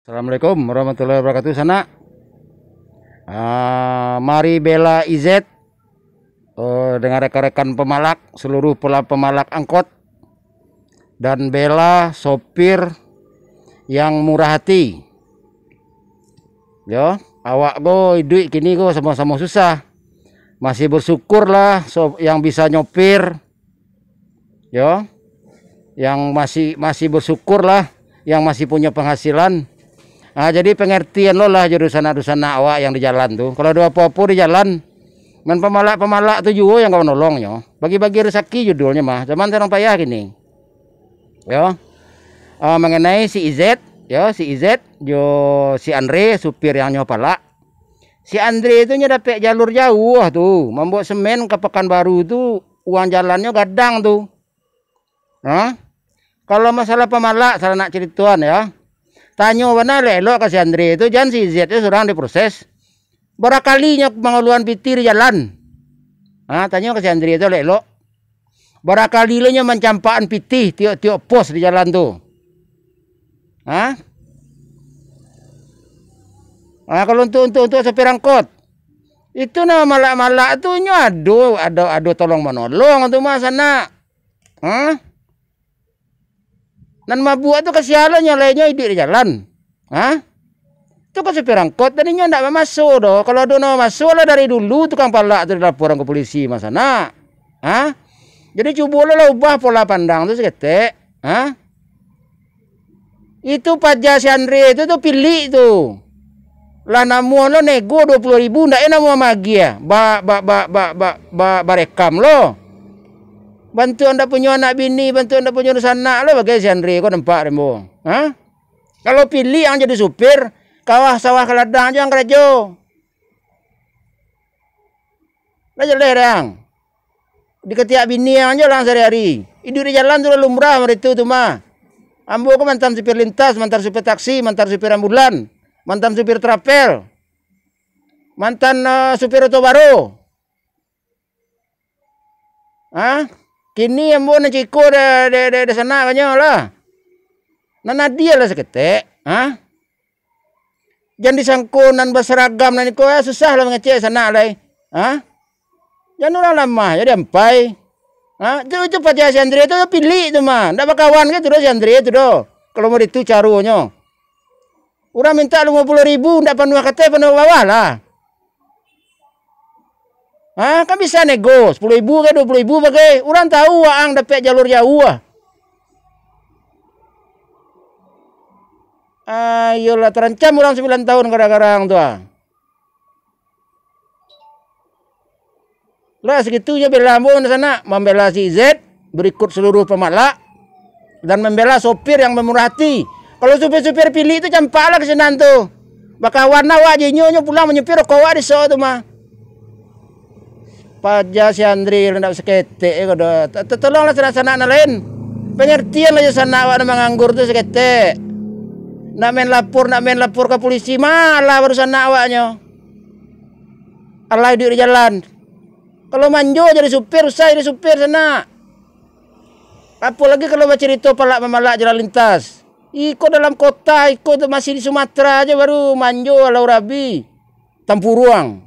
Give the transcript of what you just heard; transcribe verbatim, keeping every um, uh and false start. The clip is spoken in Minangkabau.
Assalamualaikum warahmatullahi wabarakatuh, sanak. Ah, mari bela I Z, eh, dengan rekan-rekan pemalak, seluruh pela-, pemalak angkot, dan bela sopir yang murah hati. Yo, awak ko iduik kini ko samo-samo susah. Masih bersyukurlah so-, yang bisa nyopir. Yo, yang masih, masih bersyukurlah, yang masih punya penghasilan. Ah, jadi pengertian lo lah jo dunsanak-dunsanak awak yang di jalan tu. Kalau ado apo-apo di jalan, main pamalak-pamalak tu juo yang ka manolongnyo. Bagi-bagi rezeki judulnyo mah. Zaman sekarang payah kini. Yo. Ah, mengenai si Izet, yo, si Izet jo si Andre, supir yang nyo palak. Si Andre tu nyo dapek jalur jauah tu, mambuat semen ka Pekanbaru tu, uang jalannyo gadang tu. Ha? Kalau masalah pamalak, salah nak caritoan, yo. Tanyo bana elok-elok ka si Andre tu, jan si Izet tu surang diproses. Barakali nyo mangaluan pitih di jalan. Ha, tanyo ka si Andre tu elok-elok. Barakali lo nyo mancampakan pitih tiok-tiok pos di jalan tu. Ha? Ha, kalau untuk, untuk, untuk sopir angkot, itu nan malak-malak tu nyo ado, ado, ado tolong manolong tu mah sanak. Ha? Nan mabuak tu kasian lo nyo, lai nyo iduik di jalan. Ha? Tu kan supir angkot tadi nyo ndak mamaso doh. Kalau ado nan mamaso lah dari dulu tukang palak tu dilaporan ka polisi mah sanak. Ha? Jadi cubo lo lah ubah pola pandang tu saketek. Ha? Itu paja si Andre tu, tu pilik tu. Lah namuah lo nego duo puluah ribu, ndak e namuah magiah. Ba, ba, ba, ba, ba, ba, barekam lo. Bantuak ndak punyo anak bini, bantuak ndak punyo sanak lo bagai si Andre ko nampak dek ambo. Ha? Kalau pilik ang jadi supir, kawah sawah ka ladang jo ang karajo. Lah jaleh dang. Dikatiak bini ang jo lah sahari-hari. Iduik di jalan tu lah lumrah mah itu tu mah. Ambo ko mantan supir lintas, mantan supir taksi, mantan supir ambulan, mantan supir travel, mantan, eh, supir oto baro. Ha? Kini ambo nan ciko dek, dek, dek, dek sanak kanyo lah. Nan adie lah saketek. Ha? Jan disangko nan basaragam nan iko, ah, susah lah mangecek sanak lai. Ha? Jan urang lamah, jadi ampai. Ha? Itu, itu paja si Andre tu, pilik tu mah. Ndak bakawan ka tu doh si Andre tu doh. Kalau mau itu caronyo. Urang mintak limo puluah ribu, ndak panuah ka ateh, panuah ka bawah lah. Ha, kan bisa nego, sapuluah ribu ka, duo puluah ribu bagai. Urang tahu waang dapek jalur jauah. Ah, iyolah, tarancam urang sambilan tahun gara-gara ang tu, ah. Lah sagitu jo bela ambo di sanak, mambela si Izet, barikut saluruah pamalak, dan mambela sopir yang bamurah ati. Kalau supir-supir pilik tu, campaklah ka sinan tu. Bakawan awak jo inyo, nyo pulang manyupir rokok awak di sok tu mah. Paja si Andre lah ndak saketek ko doh. T-, t-, tolonglah sanak-sanak nan lain. Pangartianlah jo sanak awak nan manganggur tu saketek. Nak main lapor, nak main lapor ka polisi, malah baru sanak awaknyo. Alah iduik di jalan. Kalau manjo jadi supir, usah jadi supir sanak. Apo lagi kalau bacarito palak mamalak jalan lintas. Iko dalam kota, iko tu masih di Sumatera aja baru manjo alau rabi. Tampuruang.